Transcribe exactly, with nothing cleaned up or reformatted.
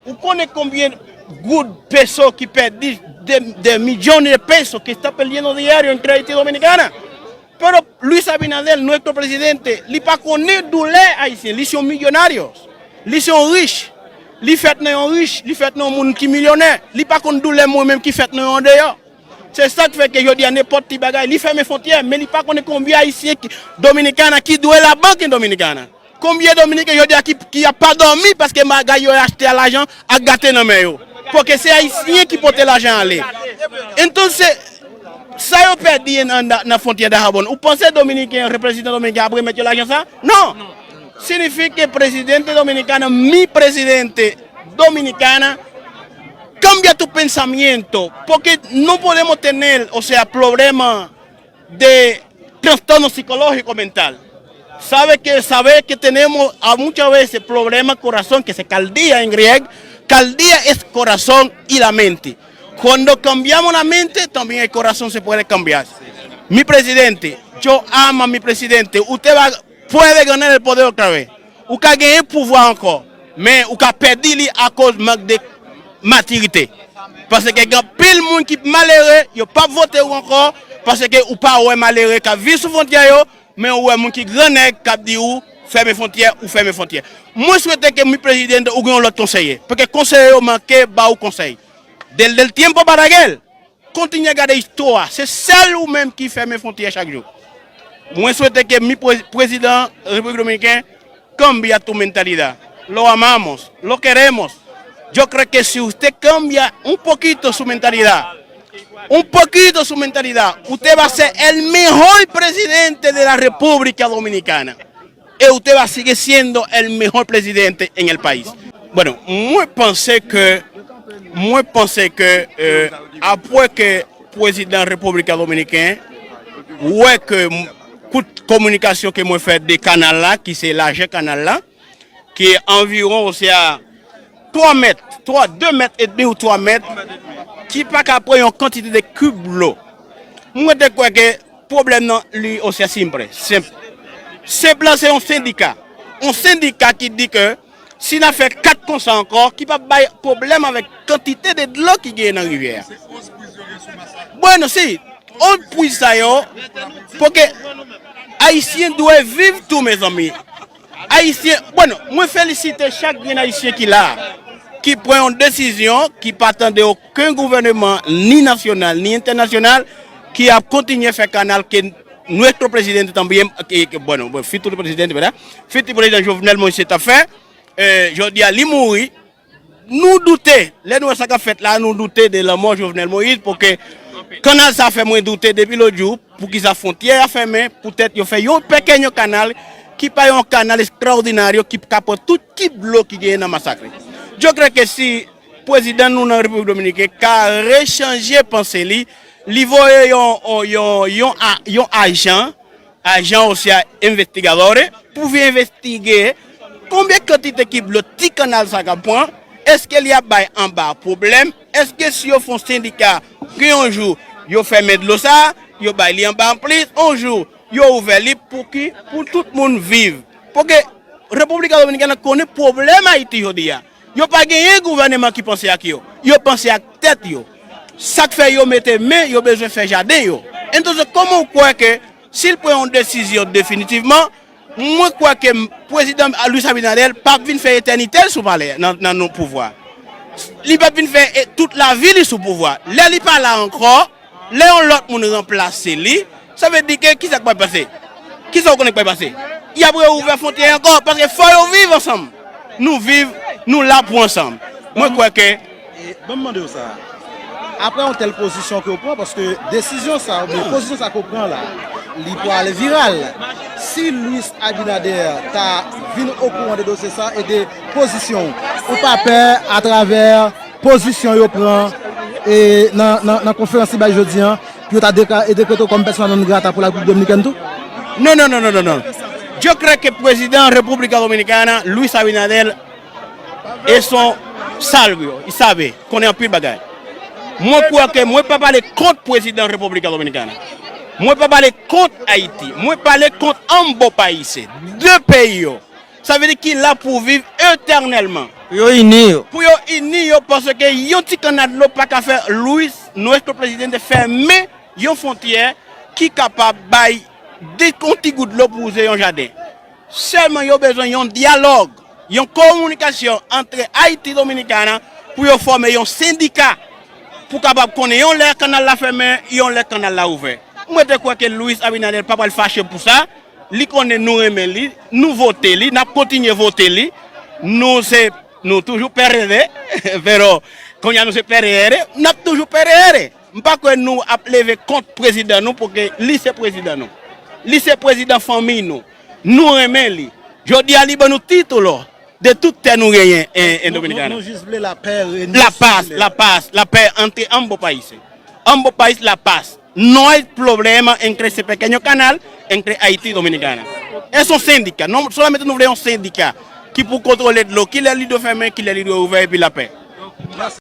Ou konnen konbyen goud, peso ki pèdi, de, de milyon de peso que está perdiendo diario entre Haití Dominicana? Pero Luis Abinader, nuestro presidente, li pa konnen doulè ayisyen, li se yon milyonario, li se yon rich, li fèt nan yon rich, li fèt nan yon moun ki milyonè, li pa konn doulè mwen menm ki fèt nan yon deyò. Se sa k fè ke jodi a nenpòt ti bagay, li fèmen fwontyè, men li pa konnen konbyen ayisyen ki, Dominikana, ki dwe la bank en Dominikana. Konbyen Dominiken jodi a ki, ki ap pa dòmi paske bagay yo achte a lajan ak gate nan men yo? Paske se ayisyen ki pote lajan ale. Entonces, sa yo pèdi nan, nan, nan fwontyè Dajabón, ou panse Dominiken, reprezentan Dominiken ap remèt yo lajan sa? Non. Significa que presidente dominicana, mi presidente dominicana, cambia tu pensamiento, porque no podemos tener, o sea, problema de trastorno psicológico mental. Sabe que, sabe que tenemos a muchas veces problema corazón, que se caldía en griego, caldía es corazón y la mente. Cuando cambiamos la mente, también el corazón se puede cambiar. Mi presidente, yo amo a mi presidente. Usted va, puede ganar el poder otra vez. Ou ka genyen pouvwa ankò, men ou ka pèdi li akoz mank de matirite. Paske gen anpil moun ki malere, yo p ap vote ou ankò, paske ou pa wè malere k ap viv sou fwontyè yo, men ou wè moun ki grannèg k ap di ou fèmen fwontyè, ou fèmen fwontyè. Mwen swete ke mi presidente ou gen yon lòt konseye, paske konseye yo manke ba ou konsèy. Desde el tiempo para aquel, kontinye gade istwa, se sèl ou menm ki fèmen fwontyè chak jou. Mwen swete ke mi pre- prezidan Repiblik Dominiken cambia tu mentalidad. Lo amamos, lo queremos. Yo creo que si usted cambia un poquito su mentalidad, un poquito su mentalidad, usted va a ser el mejor presidente de la República Dominicana. E usted va a seguir siendo el mejor presidente en el país. Bueno, mwen panse ke, mwen panse ke, euh, apre ke prezidan Repiblik Dominiken wè ke m- kout kominikasyon ke mwen fè de kanal la, ki se lajè kanal la, ki anviwon, osea twa mèt, twa, de mèt edmi ou twa mèt, ki pa ka pran yon kantite de kib dlo. Mwen te kwè ke pwoblèm nan li osea senp, senp. Senp lan se yon sendika. Yon sendika ki di ke si n a fè kat konsa ankò, ki p ap bay pwoblèm avèk kantite de dlo ki genyen nan rivyè a. Bueno, si, onz priz sa yo, paske Ayisyen dwe viv tou, mezanmi. Ayisyen, bueno, mwen felisite chak grenn Ayisyen ki la, ki pran yon desizyon, ki pa tande okenn gouvèneman, ni nasyonal, ni entènasyonal, ki ap kontinye fè kanal ke nuestro presidente también, que, que, bueno, bueno, future presidente, ¿verdad? Future prezidan Jovenel Moïse t ap fè, eh, jodi a li mouri, nou doute, lè nou wè sa k ap fèt la, nou doute de lanmò Jovenel Moïse, paske kanal sa fè mwen doute depi lòt jou, poukisa fwontyè a fèmen, poutèt yo fè yon peken yon kanal, ki pa yon kanal extraordinario, ki ka pran tout kib dlo ki genyen nan Masakre. Yo kwè ke si prezidan nou nan Repiblik Dominiken ka rechanje panse li, li voye yon, yon, yon, a- yon ajan, ajan osea investigadores, pou vin envestige konbyen kantite kib dlo ti kanal sa ka pran, èske li ap bay anba pwoblèm, èske si yo fè yon sendika, gen yon jou, yo fèmen dlo sa, yo bay li anba anplis, yon jou, yo ouvè li pou ki, pou tout moun viv. Paske Repiblik Dominikèn konnen pwoblèm Ayiti jodi a. Yo pa genyen gouvèneman ki panse ak yo. Yo panse ak tèt yo. Sa k fè yo mete men, yo bezwen fè jaden yo. Entonces, kòman w kwè ke si l pran yon desizyon definitivman, mwen kwè ke m- prezidan Luis Abinader p ap vin fè etènite l sou palè, nan, nan non pouvwa. Li p ap vin fè e- tout lavi li sou pouvwa. Lè li pa la ankò, lè yon lòt moun ranplase li, sa vle di ke kisa k pral pase? Kisa w konnen k pral pase? Y ap reouvè fwontyè ankò, paske fò yo viv ansanm. Nou viv, nou la pou ansanm. Mwen kwè ke E, ban m mande w sa. Apre yon tèl pozisyon ke w pran, paske desizyon sa, oubyen pozisyon sa ke w pran la, li pwale viral. Si Luis Abinader ta vin okouran de dosye sa e de pozisyon w, ou pa pè atravè pozisyon yo pran e nan, nan, nan konferans li bay jodi a, pou yo ta dekla- e dekrete w kòm persona non grata pou la Repiblik Dominikèn tou? Non, non, non, non, non, non. Yo kwè ke prezidan República Dominicana, Luis Abinader, e son sabio, y sabe, konnen anpil bagay. Mwen kwè ke mwen pa pale kont prezidan República Dominicana. Mwen pa pale kont Ayiti. Mwen pale kont ambos países, de peyi yo. Sa vle di ki la pou viv etènèlman. Pou yo ini yo. Pou yo ini yo, paske yon ti kannal dlo pa ka fè Luis Nuestro Presidente fèmen yon fwontyè ki kapab bay de yon ti gout dlo pou wouze yon jaden. Sèlman yo bezwen yon dyalòg, yon kominikasyon antre Ayiti Dominikana pou yo fòme yon sendika pou kapab konnen yon lè kannal la fèmen, yon lè kannal la ouvè. Mwen te kwè ke Luis Abinader pa pral fache pou sa. Li konnen nou renmen li, nou vote li, n ap kontinye vote li. Nou se, nou toujou P R D, pero kounye a nou se P R D, n ap toujou P R D. M pa kwè nou ap leve kont prezidan nou pou ke li se prezidan nou. Li se prezidan fanmi nou. Nou renmen li. Jodi a li ban nou titolo de tout tè nou genyen en, en Dominikana. Nou jis vle lapè renye. La paz, la paz, la pè antre anbo payis. Anbo payis la paz. No hay problema entre ese pequeño canal entre Haití y Dominicana. Es un sindika. Non solamente nou vle yon sendika ki pou kontwole dlo, ki lè li dwe fèmen, ki lè li dwe ouvè epi lapè.